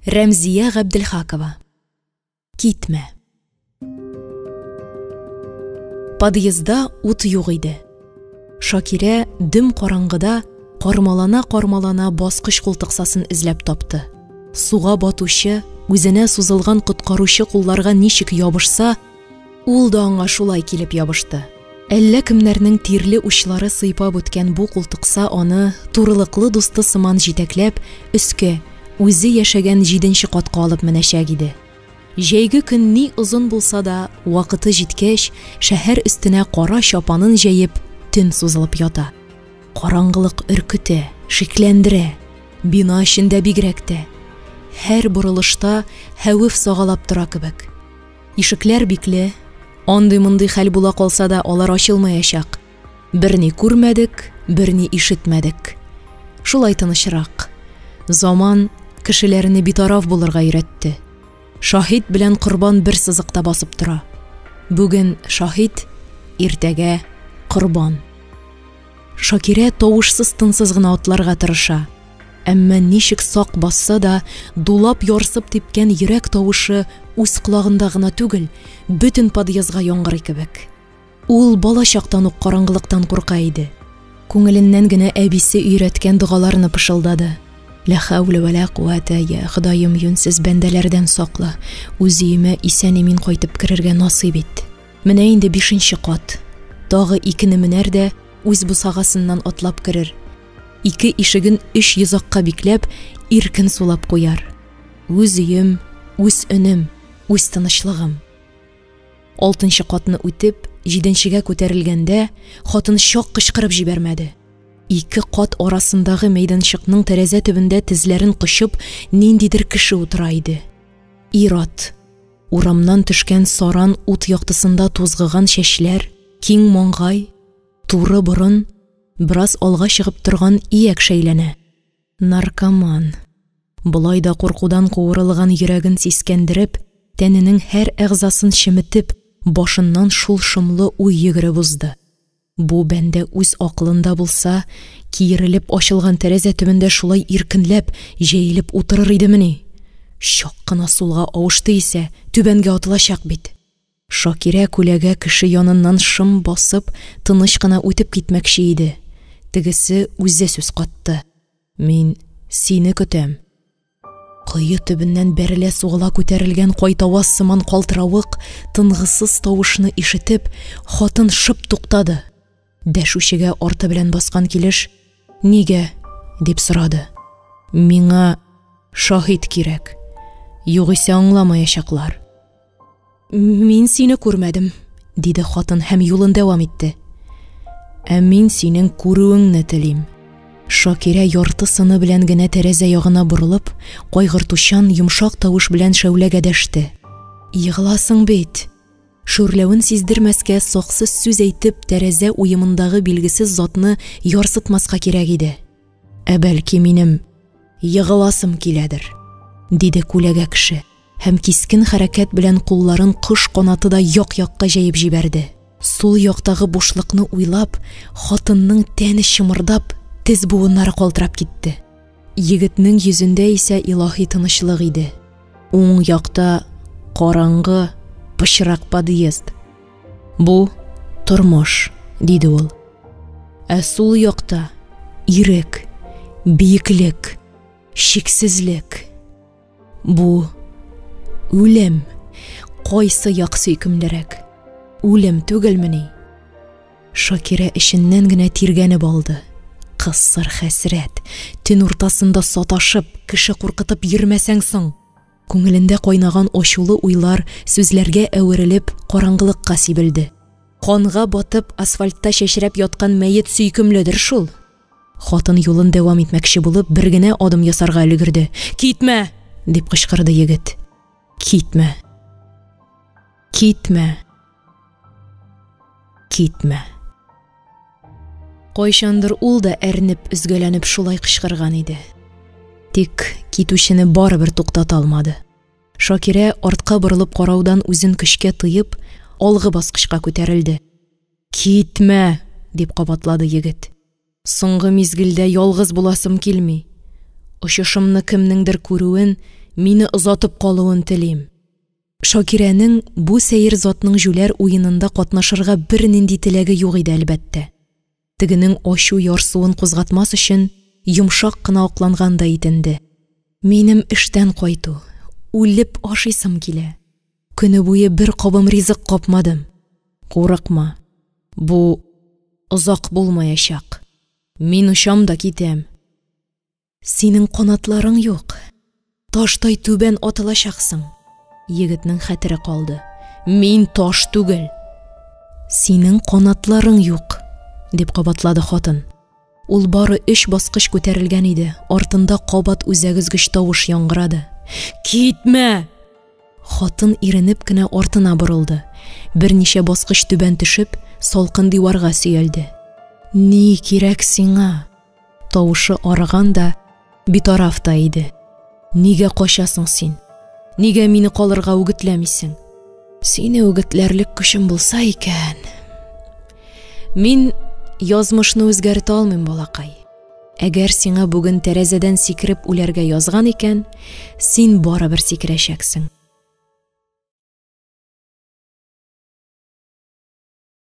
Рәмзия Габделхакова. Китмә. Подъездда ут юк иде. Шакирә дөм караңгыда кармалана-кармалана баскыч култыксасын эзләп тапты. Суга батучы, үзенә сузылган коткаручы кулларга ничек ябышса, ул да аңа шулай килеп ябышты. Әллә кемнәрнең тирле учлары сыйпап үткән бу култыкса аны турылыклы дусты сыман җитәкләп, өскә, үзе яшәгән җиденче катка алып менәчәк иде. Җәйге көн ни озын булса да, вакыты җиткәч, шәһәр өстенә кара чапанын җәеп, төн сузылып ята. Караңгылык өркетә, шикләндерә. Бина эчендә бигрәк тә. Һәр борылышта хәвеф сагалап тора кебек. Ишекләр бикле, андый-мондый хәл була калса да, алар ачылмаячак. Берни күрмәдек, берни ишетмәдек. Шулай тынычрак. Заман кешеләрне битараф булырга өйрәтте. Шаһит белән корбан бер сызыкта басып тора. Бүген шаһит, иртәгә корбан. Шакирә тавышсыз-тынсыз гына атларга тырыша. Әмма ничек сак басса да, дулап-ярсып типкән йөрәк тавышы үз колагында гына түгел, бөтен подъездга яңгырый кебек. Ул бала чактан ук караңгылыктан курка иде. Күңеленнән генә әбисе өйрәткән догаларны пышылдады. Лә хәүлә вә лә куәтә, йә Ходаем, юньсез бәндәләрдән сакла, үз өемә исән-имин кайтып керергә насыйп ит. Менә инде бишенче кат. Тагы икене менәр дә, үз бусагасыннан атлап керер. Ике ишеген өч йозакка бикләп, иркен сулап куяр. Үз өем, үз өнем, үз тынычлыгым. Алтынчы катны үтеп, җиденчегә күтәрелгәндә, хатын чак кычкырып җибәрмәде. Ике кат арасындагы мәйданчыкның тәрәзә төбендә тезләрен кочып, ниндидер кеше утыра иде. Ир-ат. Урамнан төшкән саран ут яктысында тузгыган чәчләр, киң маңгай, туры борын, бераз алга чыгып торган ияк шәйләнә. Наркоман. Болай да куркудан куырылган йөрәген сискәндереп, тәненең һәр әгъзасын чеметеп, башыннан шул шомлы уй йөгереп узды. Бу бәндә үз акылында булса, киерелеп ачылган тәрәзә төбендә шулай иркенләп, җәелеп утырыр идемени? Чак кына сулга авышты исә, түбәнгә атылачак бит. Шакирә күләгә кеше яныннан шым басып, тыныч кына үтеп китмәкче иде. Тегесе үзе сүз катты. Мин сине көтәм. Кое төбеннән бәрелә-сугыла күтәрелгән кайтаваз сыман калтыравык, тынгысыз тавышны ишетеп, хатын шып туктады. Дәшүчегә арты белән баскан килеш, «Нигә?» дип сорады. «Миңа шаһит кирәк. Югыйсә аңламаячаклар». «Мин сине күрмәдем», диде хатын һәм юлын дәвам итте. «Ә мин синең күрүеңне телим». Шакирә ярты сыны белән генә тәрәзә ягына борылып, кайгыртучан йомшак тавыш белән шәүләгә дәште. «Егыласың бит!» Шүрләвен сиздермәскә саксыз сүз әйтеп, тәрәзә уемындагы билгесез затны ярсытмаска кирәк иде. «Ә бәлки минем егыласым киләдер», диде күләгә кеше һәм кискен хәрәкәт белән кулларын кош канатыдай як-якка җәеп җибәрде. Сул яктагы бушлыкны уйлап, хатынның тәне чымырдап, тез буыннары калтырап китте. Егетнең йөзендә исә илаһи тынычлык иде. Уң якта караңгы, пычрак подъезд. Бу тормыш, диде ул. Ә сул якта ирек, биеклек, чиксезлек. Бу үлем. Кайсы як сөйкемлерәк? Үлем түгелмени? Шакирә эченнән генә тиргәнеп алды. Кысыр хәсрәт, төн уртасында саташып, кеше куркытып йөрмәсәң соң. Күңелендә кайнаган ачулы уйлар сүзләргә әверелеп, караңгылыкка сибелде. Канга батып, асфальтта чәчрәп яткан мәет сөйкемледер шул. Хатын юлын дәвам итмәкче булып, бер генә адым ясарга өлгерде. «Китмә!» дип кычкырды егет. «Китмә! Китмә! Китмә!» Кайчандыр ул да әрнеп, өзгәләнеп шулай кычкырган иде. Тик китүчене барыбер туктата алмады. Шакирә артка борылып караудан үзен көчкә тыеп, алгы баскычка күтәрелде. «Китмә!» дип кабатлады егет. «Соңгы мизгелдә ялгыз буласым килми. Очышымны кемнеңдер күрүен, Мине озатып калуын телим. Шакирәнең бу сәер затның җүләр уенында катнашырга бернинди теләге юк иде, әлбәттә. Тегенең ачу-ярсуын кузгатмас өчен, йомшак кына аклангандай итенде. Минем эштән кайту, үлеп ашыйсым килә. Көне буе бер кабым ризык капмадым. Курыкма, бу озак булмаячак. Мин очам да китәм. Синең канатларың юк. Таштай түбән атылачаксың. Егетнең хәтере калды. Мин таш түгел. Синең канатларың юк, дип кабатлады хатын. Ул бары өч баскыч күтәрелгән иде, артында кабат үзәк өзгеч тавыш яңгырады. Китмә! Хатын иренеп кенә артына борылды. Берничә баскыч түбән төшеп, салкын диварга сөялде. Ни кирәк сиңа? Тавышы арыган да, битараф та иде. Нигә качасың син? Нигә мине калырга үгетләмисең? Сине үгетләрлек көчем булса икән. Мин язмышны үзгәртә алмыйм, балакай. Әгәр сиңа бүген тәрәзәдән сикереп үләргә язган икән, син барыбер сикерәчәксең.